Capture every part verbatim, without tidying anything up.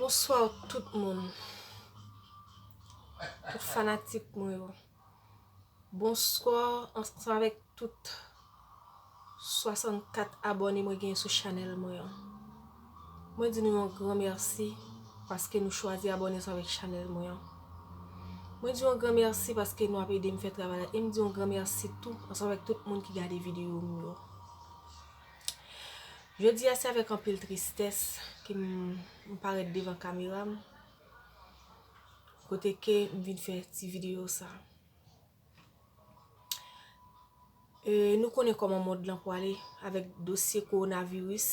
Bonswa tout moun, tout fanatik mwen yo. Bonswa ansanm avèk tout swasannkat abòne mwen genyen sou chanèl mwen an. Mwen di nou yon gran mèsi paske nou chwazi abòne ansanm avèk chanèl mwen an. Mwen di yon gran mèsi paske nou ap ede m fè travay la. E m di yon gran mèsi tou ansanm avèk tout moun ki gade videyo m yo. Jodi a se avèk anpil tristès ke m, m parèt devan kamera m, kote ke m vin fè ti videyo sa. E, nou konnen kòman mond lan pwale avèk dosye kowonaviris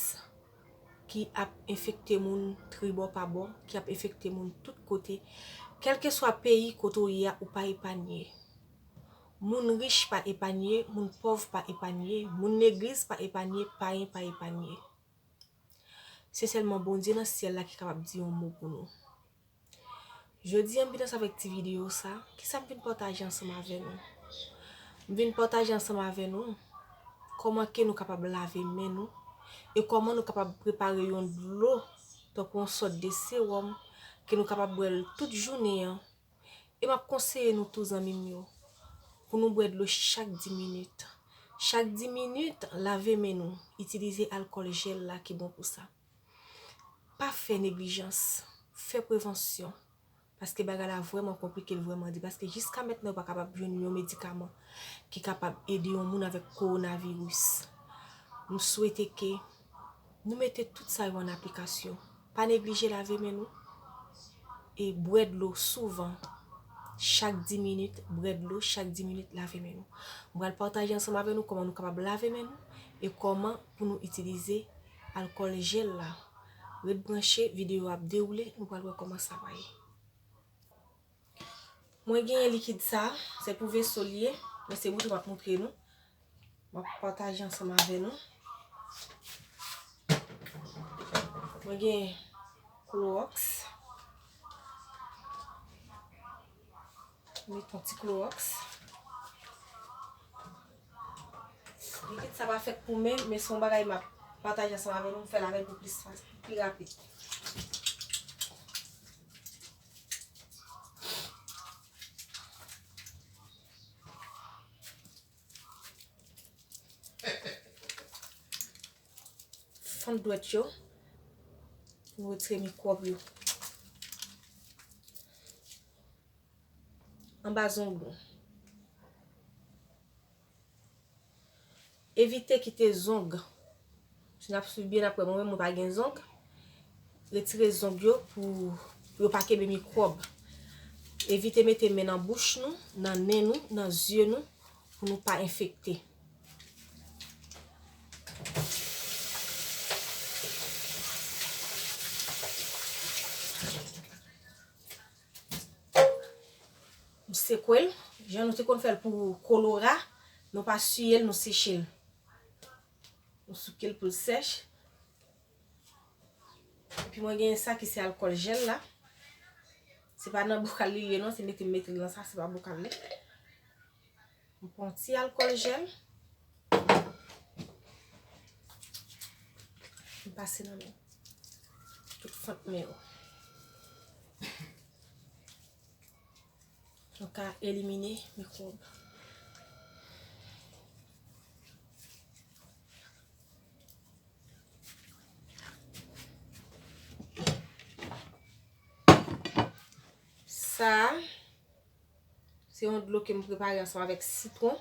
ki ap enfekte moun tribò pa bò, ki ap enfekte moun tout kote. Kèlkeswa peyi kote w ye a, ou pa epanye. Moun rich pa epanye, moun pòv pa epanye, moun legliz pa epanye, payen pa epanye. Se sèlman Bondye nan syèl la ki kapab di yon mo pou nou. Jodi a, m vin ansanm avèk ti videyo sa. Kisa m vin pataje ansanm avè nou? M vin pataje ansanm avè nou kòman ke nou kapab lave men nou e kòman nou kapab prepare yon dlo, tankou yon sòt de sewòm, ke nou kapab bwè l tout jounen an. E m ap konseye nou tou, zanmi m yo, pou nou bwè dlo chak dis minit. Chak dis minit, lave men nou. Itilize alkòl jèl la ki bon pou sa. Pa fè neglijans. Fè prevansyon. Paske bagay la vrèman konplike, l vrèman di. Paske jiska mentnan, yo pa kapab jwenn yon medikaman ki kapab ede yon moun avèk kowonaviris. M swete ke nou mete tout sa yo an aplikasyon. Pa neglije lave men nou. E bwè dlo souvan. Chak dis minit, bwè dlo chak dis minit, lave men nou. M pral pataje ansanm avè nou kòman nou kapab lave men nou e kòman pou nou itilize alkòl jèl la. Ret branche, videyo ap dewoule, nou pral wè kòman sa va ye. Mwen genyen likid sa, se pou veso l ye, men se moutre m ap moutre nou. M ap pataje ansanm avè nou. Mwen gen klowòks. Met yon ti klowòks. Likid sa pa fèt pou men, men se yon bagay m ap pataje ansanm avè nou, m fè l avè l pou plis fasil, pi rapid. Fann dwèt yo. Nou retire mikwòb yo. Anba zong nou. Evite kite zong. Si n ap swiv byen, n ap wè mwen menm, mwen pa gen zong. Retire zong yo pou, pou yo pa kenbe mikwòb. Evite mete men nan bouch nou, nan nen nou, nan zye nou, pou nou pa enfekte. M sekwe l. Jan nou te konn fè l pou kolora, nou pa siye l, nou seche l. Nou souke l pou l sèch. Epi mwen genyen sa ki se alkòl jèl la. Se pa nan bokal li ye non, se mete m mete l nan sa, se pa bokal li. M pran ti alkòl jèl. M pase nan men tout fant men yo. Nou ka elimine mikwòb. Sa a, se yon dlo ke m prepare ansanm avèk sitwon.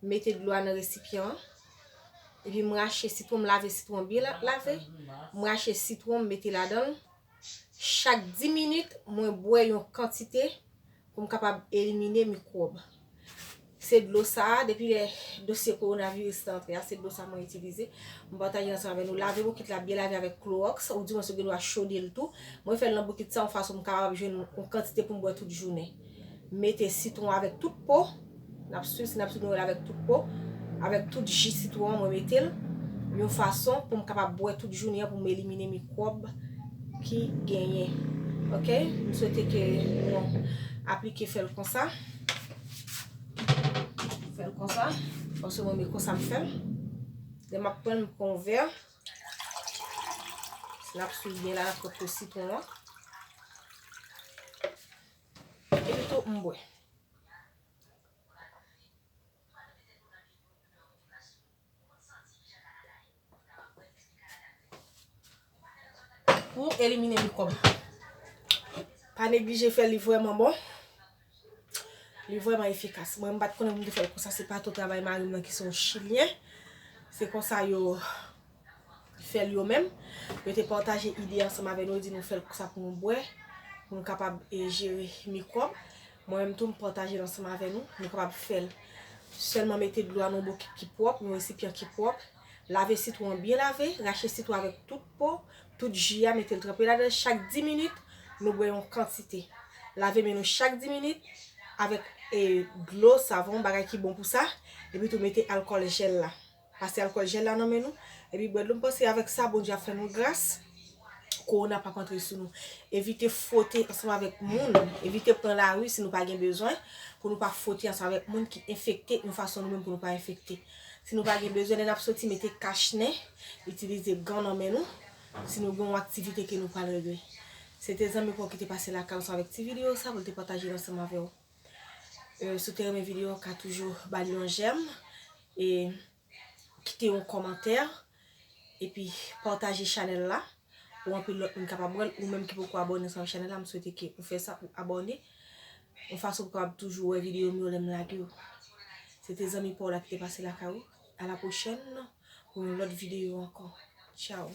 M mete dlo a nan resipyan an. Epi m rache sitwon, m lave sitwon an byen la-, lave. M rache sitwon, m mete ladan l. Chak dis minit, mwen bwè yon kantite pou m kapab elimine mikwòb. Se dlo sa a, depi lè dosye kowonaviris la antre a, se dlo sa a mwen itilize. M pataje ansanm avè nou. Lave bokit la byen lave avèk klowòks, oudimwens ou gen dwa chode l tou. Mwen fè l nan bokit sa a, yon fason m kapab jwenn yon kantite pou m bwè tout jounen. M mete sitwon avèk tout po. N ap swiv, si n ap swiv nou wè l avèk tout po, avèk tout ji sitwon an, mwen mete l. Yon fason pou m kapab bwè tout jounen an pou m elimine mikwòb ki genyen. Oke? M swete ke nou aplike fè l konsa. Fè l konsa. Paske mwen, men konsa m fè l. Lè m ap pran l, m pran yon vè. Si n ap swiv byen la, n ap pran po sitwon an. M bwè. Pou elimine mikwòb. Pa neglije fè li vrèman bon. Li vrèman efikas. Mwen, m pa t konnen pou m te fè l konsa, se pa tou travay mari m nan ki se yon chilyen. Se konsa yo fè l yo menm. Yo te pataje ide ansanm avè nou, yo di nou fè l konsa pou nou bwè, pou nou kapab e, jere mikwòb. Mwen menm tou, m pataje l ansanm avè nou, nou kapab fè l. Sèlman mete dlo a nan yon bokit ki pwòp, yon resipyan ki pwòp. Lave sitwon an byen lave, rache sitwon avèk tout po, tout ji a, mete l tranpe ladan l chak dis minit, nou bwè yon kantite. Lave men nou chak dis minit avèk e, dlo, savon, bagay ki bon pou sa, epi tou mete alkòl jèl la. Pase alkòl jèl la nan men nou, epi bwè dlo. M panse avèk sa, Bondye ap fè nou gras. Kowona p ap antre sou nou. Evite fwote ansanm avèk moun. Evite pran lari si nou pa gen bezwen. Pou nou pa fwote ansanm avèk moun ki enfekte, yon fason nou menm pou nou pa enfekte. Si nou pa gen bezwen, lè n ap soti, mete kach nen, itilize gan nan men nou. Si nou gen yon aktivite ke nou pral regle. Se te zanmi pa w ki te pase lakay ou ansanm avèk ti videyo sa pou l te pataje l ansanm avè w. E, si w te renmen videyo an, ka toujou ba li yon jèm. E kite yon kòmantè, epi pataje chanèl la, pou anpil lòt moun kapab wè l, ou menm ki poko abòne ansanm chanèl la, m swete ke ou fè sa, ou abòne, yon fason pou kapab toujou wè videyo m yo lè m lage yo. Se te zanmi pa w la ki te pase lakay ou. A la pwochèn, pou yon lòt videyo ankò. Tchaw.